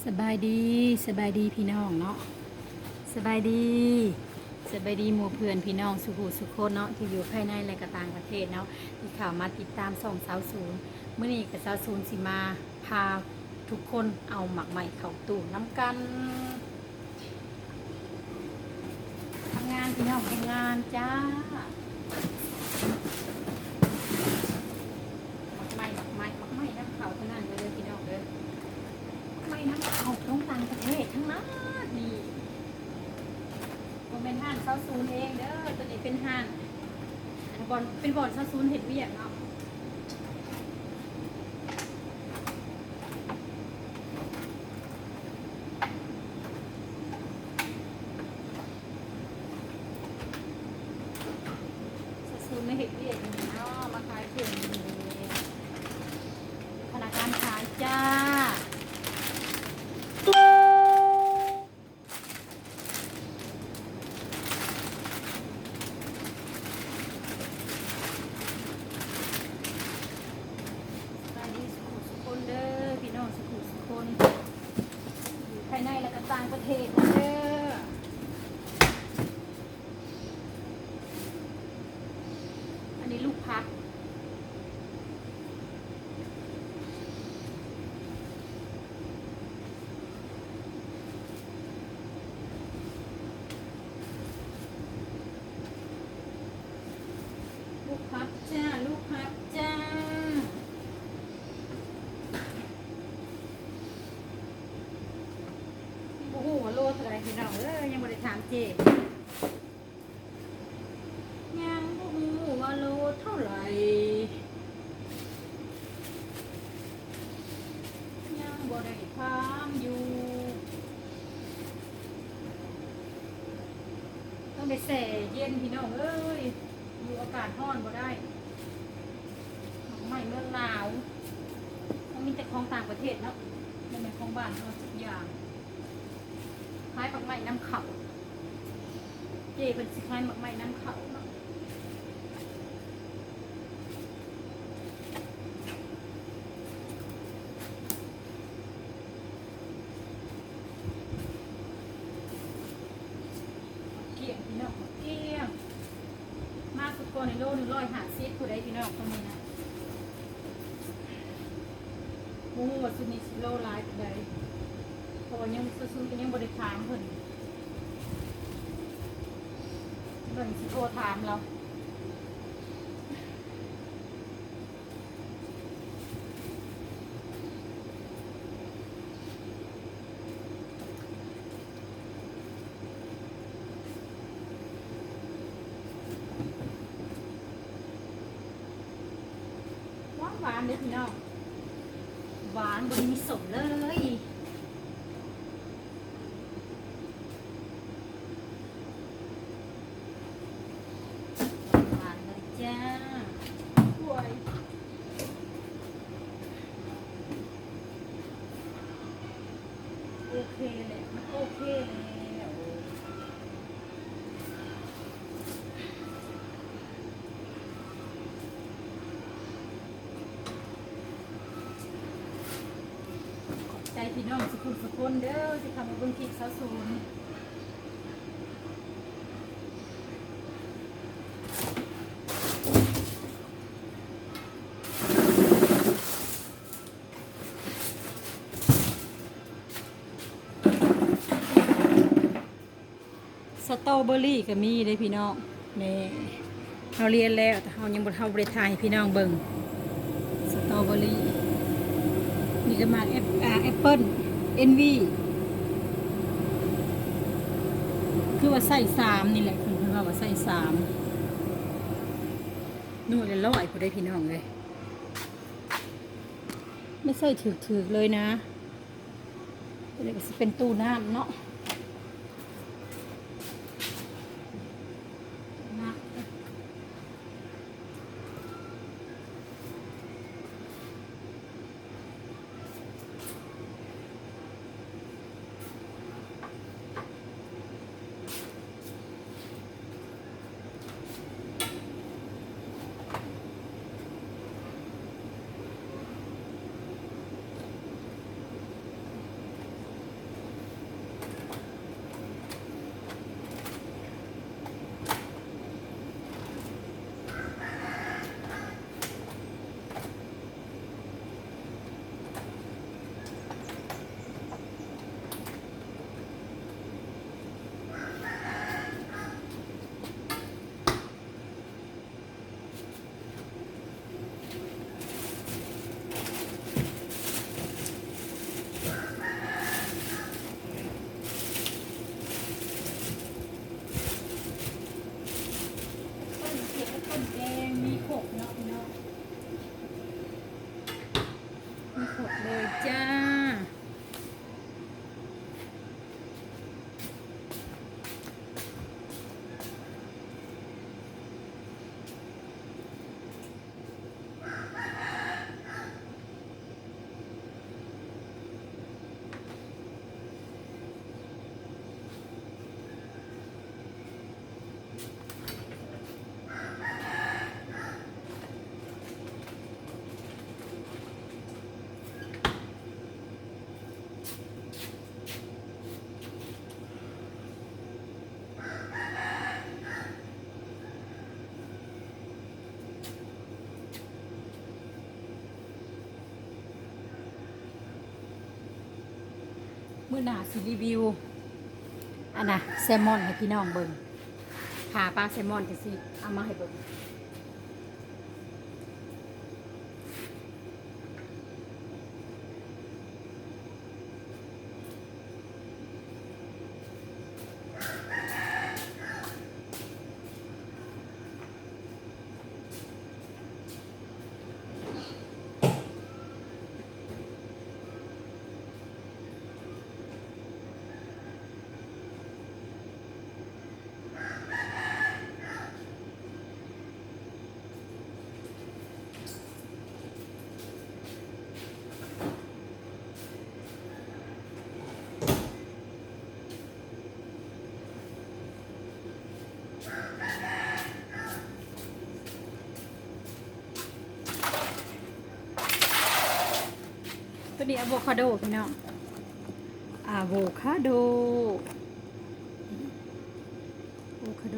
ສະບາຍດີ, ສະບາຍດີພີ່ນ້ອງເນາະ, ສະບາຍດີ, ສະບາຍດີໝູ່ເພື່ອນພີ່ນ້ອງສູ່ຜູ້ສູ່ຄົນເນາະ ທີ່ຢູ່ພາຍໃນ ແລະ ກໍຕ່າງປະເທດເນາະ ທີ່ເຂົ້າມາຕິດຕາມຊ່ອງສາວສູນ. ມື້ນີ້ກໍສາວສູນຊິມາພາທຸກຄົນເອົາໝາກໄມ້ເຂົ້າຕູ້ນຳກັນ. ທຳງານພີ່ນ້ອງ, ທຳງານຈ້າ. ໝາກໄມ້, ໝາກໄມ້, ໝາກໄມ້ນຳເຂົ້າທັງນັ້ນເລີຍພີ່ນ້ອງເດີ. ໝາກໄມ້ນຳເຂົ້າຂອງຕ່າງປະເທດທັງນັ້ນນີ້. ບໍ່ແມ່ນຮ້ານສາວສູນເອງເດີ, ໂຕນີ້ເປັນຮ້ານ ອັນບ່ອນ, ເປັນບ່ອນສາວສູນເຮັດວຽກເນາະ. ສາວສູນມາເຮັດວຽກຢູ່ນີ້ເນາະ, ມາຂາຍເຄື່ອງຢູ່ນີ້, ພະນັກງານຂາຍຈ້າ. ສະບາຍດີສູ່ຜູ້ສູ່ຄົນເດີ ພີ່ນ້ອງສູ່ຜູ້ສູ່ຄົນ ຢູ່ພາຍໃນ ແລະ ກໍຕ່າງປະເທດເດີ. ອັນນີ້ລູກຜັກ. ລູກຜັກຈ້າ, ລູກຜັກຈ້າ. ຍັງບໍ່ຮູ້ວ່າໂລເທົ່າໃດພີ່ນ້ອງເອີຍ, ຍັງບໍ່ໄດ້ຖາມເຈ້. ຍັງບໍ່ຮູ້ວ່າໂລເທົ່າໃດ, ຍັງບໍ່ໄດ້ຖາມຢູ່. ຕ້ອງໄດ້ແຊ່ເຢັນພີ່ນ້ອງເອີຍ, ຢູ່ອາກາດຮ້ອນບໍ່ໄດ້. ໝາກໄມ້ເມືອງລາວ ມັນມີແຕ່ຂອງຕ່າງປະເທດເນາະ, ບໍ່ແມ່ນຂອງບ້ານເຮົາຈັກຢ່າງ. ຂາຍໝາກໄມ້ນຳເຂົ້າ, ເຈ້ເພິ່ນຊິຂາຍໝາກໄມ້ນຳເຂົ້າເນາະ. ໝາກກ້ຽງພີ່ນ້ອງ, ໝາກກ້ຽງ. ມາສຸດກ່ອນໃນໂລໜຶ່ງຮ້ອຍຫ້າສິບພຸ້ນໃດ໋ພີ່ນ້ອງ, ຕົງນີ້ນະ. ບໍ່ຮູ້ວ່າຊຸດນີ້ຊິໂລຫຼາຍປານໃດ, ເພາະວ່າຍັງ ຊຸດນີ້ກໍຍັງບໍ່ໄດ້ຖາມເພິ່ນ, ເບິ່ງຊິໂທຖາມລາວ. ຫວານໆເດີພີ່ນ້ອງ, ຫວານບໍ່ໄດ້ມີສົ້ມເລີຍ. ຫວານເລີຍຈ້າ. ໂອ້ຍ ໂອເຄແຫຼະ, ມັນໂອເຄແລ້ວ. ຂອບໃຈພີ່ນ້ອງສຸຂຸມສຸຄົນເດີ ທີ່ເຂົ້າມາເບິ່ງຄລິບສາວສູນ. ສະຕໍເບີຣີກໍມີເດ້ພີ່ນ້ອງ. ນີ້ ເຮົາລຽນແລ້ວ ແຕ່ເຮົາຍັງບໍ່ ເຮົາບໍ່ໄດ້ຖ່າຍໃຫ້ພີ່ນ້ອງເບິ່ງ. ສະຕໍເບີຣີ ນີ້ກໍໝາກແອັບ ອ່າ ແອັບເປິ້ນ ເອັນວີ ຄືວ່າໄຊສາມນີ້ແຫຼະ ເພິ່ນ ເພິ່ນວ່າ ວ່າໄຊສາມ ໜ່ວຍລະຮ້ອຍພຸ້ນເດ້ພີ່ນ້ອງເອີຍ. ໄດ້ໃຊ້ຖືກໆເລີຍນະ. ອັນນີ້ກໍຊິເປັນຕູ້ນ້ຳເນາະ. ຂ ມື້ໜ້າຊິຣີວິວ ອັນນ່າ ແຊມອນໃຫ້ພີ່ນ້ອງເບິ່ງ ຂາປາແຊມອນ ຈັ່ງຊີ້ ເອົາມາໃຫ້ເບິ່ງ. ຕົວນີ້ອາໂວຄາໂດພີ່ນ້ອງ ອາໂວຄາໂດ ອາໂວຄາໂດ.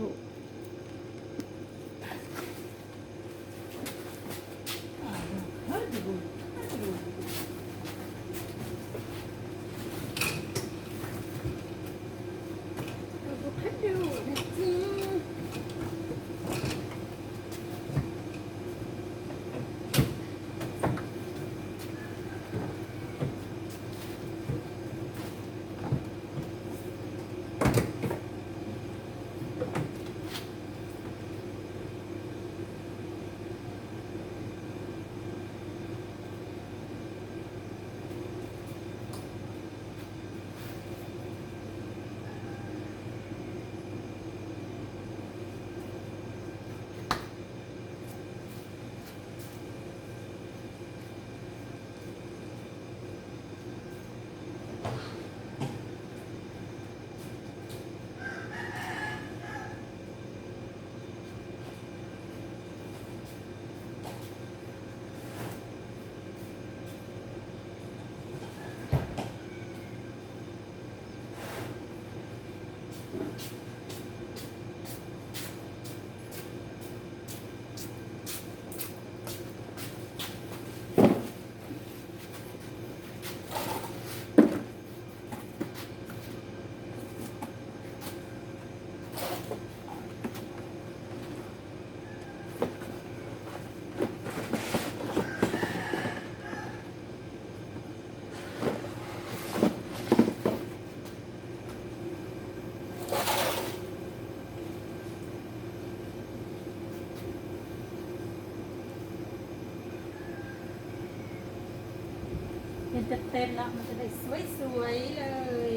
ເຮັດເຕັມໆເນາະ ມັນຈະໄດ້ສວຍໆເລີຍ.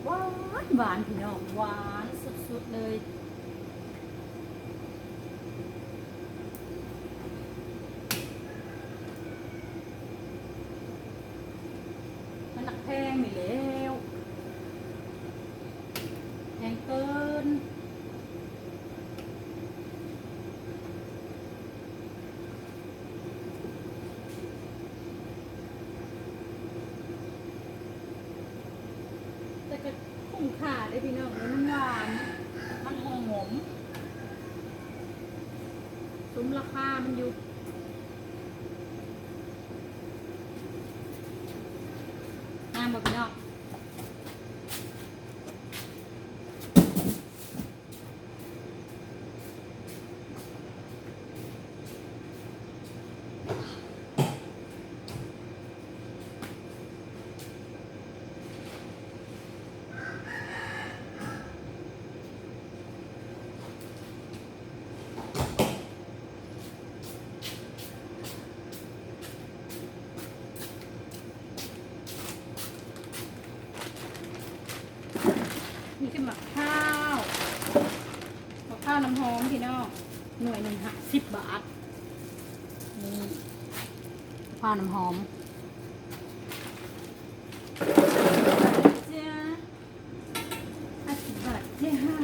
ຫວານຫວານ ພີ່ນ້ອງ ຫວານສຸດໆເລີຍ. ມັນໜັກແພງນີ້ແລ້ວ ແພງເກີນ. ແຕ່ກໍຄຸ້ມຄ່າເດ້ພີ່ນ້ອງເອີຍ ມັນຫວານ ມັນຫອມ ສົມລາຄາມັນຢູ່. ງາມບໍ່ພີ່ນ້ອງ? ນີ້ຄືໝາກພ້າວ ໝາກພ້າວນ້ຳຫອມພີ່ນ້ອງ ໜ່ວຍໜຶ່ງຫ້າສິບບາດ. ນີ້ ໝາກພ້າວນ້ຳຫອມ. ຫ້າສິບບາດເຈົ້າ.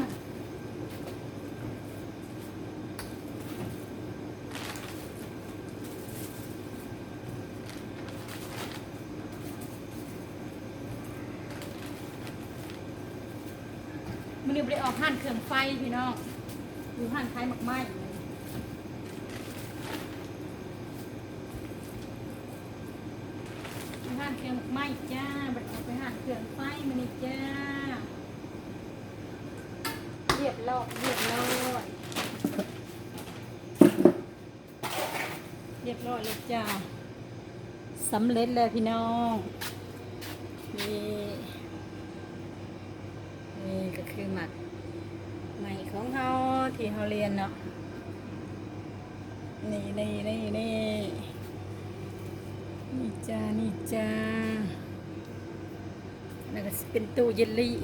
ມື້ນີ້ບໍ່ໄດ້ອອກຮ້ານເຄື່ອງໄຟພີ່ນ້ອງ ຢູ່ຮ້ານຂາຍໝາກໄມ້. ຮ້ານເຄື່ອງໝາກໄມ້ຈ້າ, ບັດນີ້ໄປຮ້ານເຄື່ອງໄຟມື້ນີ້ຈ້າ. ລຽບລ້ອຍ ລຽບລ້ອຍ ລຽບລ້ອຍແລ້ວຈ້າ. ສຳເລັດແລ້ວພີ່ນ້ອງ. ນີ້ ນີ້ກໍຄືໝາກໄມ້ຂອງເຮົາທີ່ເຮົາລຽນເນາະ. ນີ້ ນີ້ ນີ້ ນີ້ ນີ້ຈ້າ ນີ້ຈ້າ. ແລ້ວກໍຊິເປັນຕູ້ເຢລລີ. ນ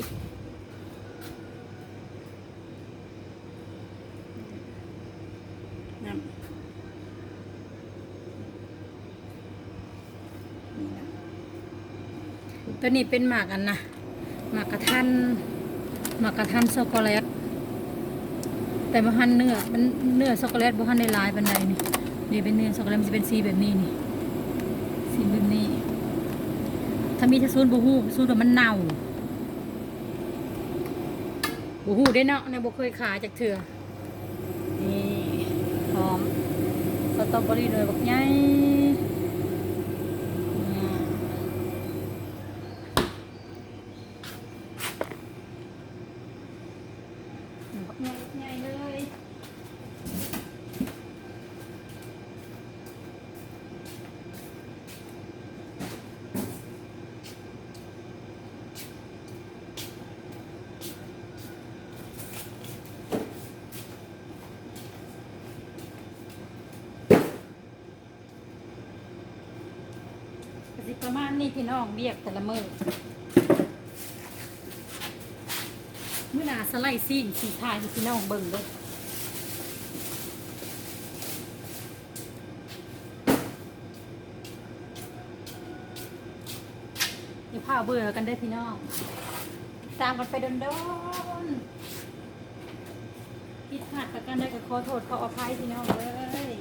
ີ້ນະ ໂຕນີ້ເປັນໝາກອັນນະ ໝາກກະທັນ ໝາກກະທັນຊັອກໂກແລັດ ແຕ່ບໍ່ທັນເນື້ອ ມັນເນື້ອຊັອກໂກແລັດບໍ່ທັນໄດ້ຫຼາຍປານໃດນີ້. ນີ້ເປັນເນື້ອຊັອກໂກແລັດ ມັນຊິເປັນສີແບບນີ້ນີ້ ສີແບບນີ້. ຖ້າມີແຕ່ສູນບໍ່ຮູ້ ສູນວ່າມັນເນົ່າ. ບໍ່ຮູ້ເດ້ເນາະ ຍັງບໍ່ເຄີຍຂາຍຈັກເທື່ອ. ນີ້ ຫອມສະຕໍເບີຣີ່ໜ່ວຍບັກໃຫຍ່ ບັກໃຫຍ່ ບັກໃຫຍ່ເລີຍ. ກໍຊິປະມານນີ້ພີ່ນ້ອງ ວຽກແຕ່ລະມື້. ມື້ໜ້າສະໄລຊີນຊິຖ່າຍໃຫ້ພີ່ນ້ອງເບິ່ງເດີ້. ຢ່າພາວເບື່ອກັນເດີ້ພີ່ນ້ອງ ຕິດຕາມກັນໄປດົນໆ. ຜິດພາດປະການໃດກໍຂໍໂທດຂໍອະໄພພີ່ນ້ອງເອີຍ.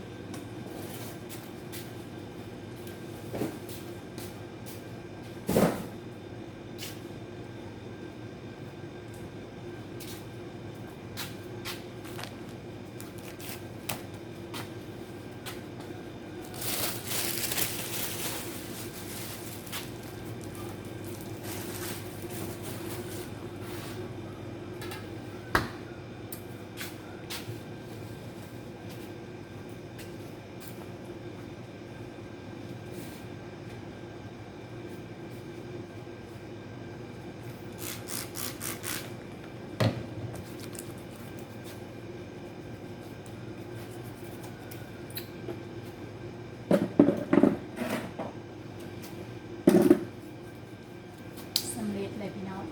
ສຳເລັດແລ້ວພີ່ນ້ອງ.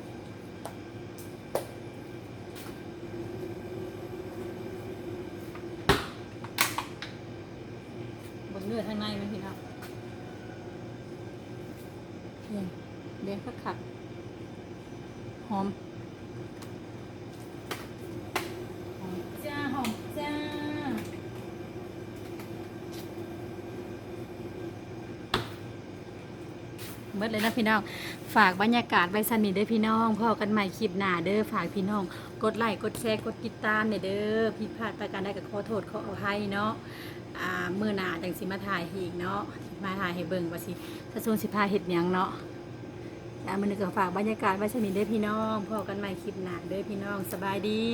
ເບິ່ງເນື້ອທາງໃນມັນພີ່ນ້ອງ ນີ້ ແດງຄັກໆ ຫອມ ຫອມຈ້າ ຫອມຈ້າ. ໝົດແລ້ວເນາະພີ່ນ້ອງ ຝາກບັນຍາກາດໄວ້ສ່ຳນີ້ເດີ້ພີ່ນ້ອງ ພໍ້ກັນໃໝ່ຄລິບໜ້າເດີ້. ຝາກພີ່ນ້ອງກົດໄລ ກົດແຊ ກົດຕິດຕາມແດ່ເດີ້. ຜິດພາດປະການໃດກໍຂໍໂທດຂໍອະໄພເນາະ. ອ່າ ມື້ໜ້າຈັ່ງຊິມາຖ່າຍໃຫ້ອີກເນາະ ມາຖ່າຍໃຫ້ເບິ່ງວ່າຊິ ຕາສູນຊິພາເຮັດຫຍັງເນາະ. ຈ້າ ມື້ນີ້ກໍຝາກບັນຍາກາດໄວ້ສ່ຳນີ້ເດີ້ພີ່ນ້ອງ ພໍ້ກັນໃໝ່ຄລິບໜ້າເດີ້ພີ່ນ້ອງ ສະບາຍດີ.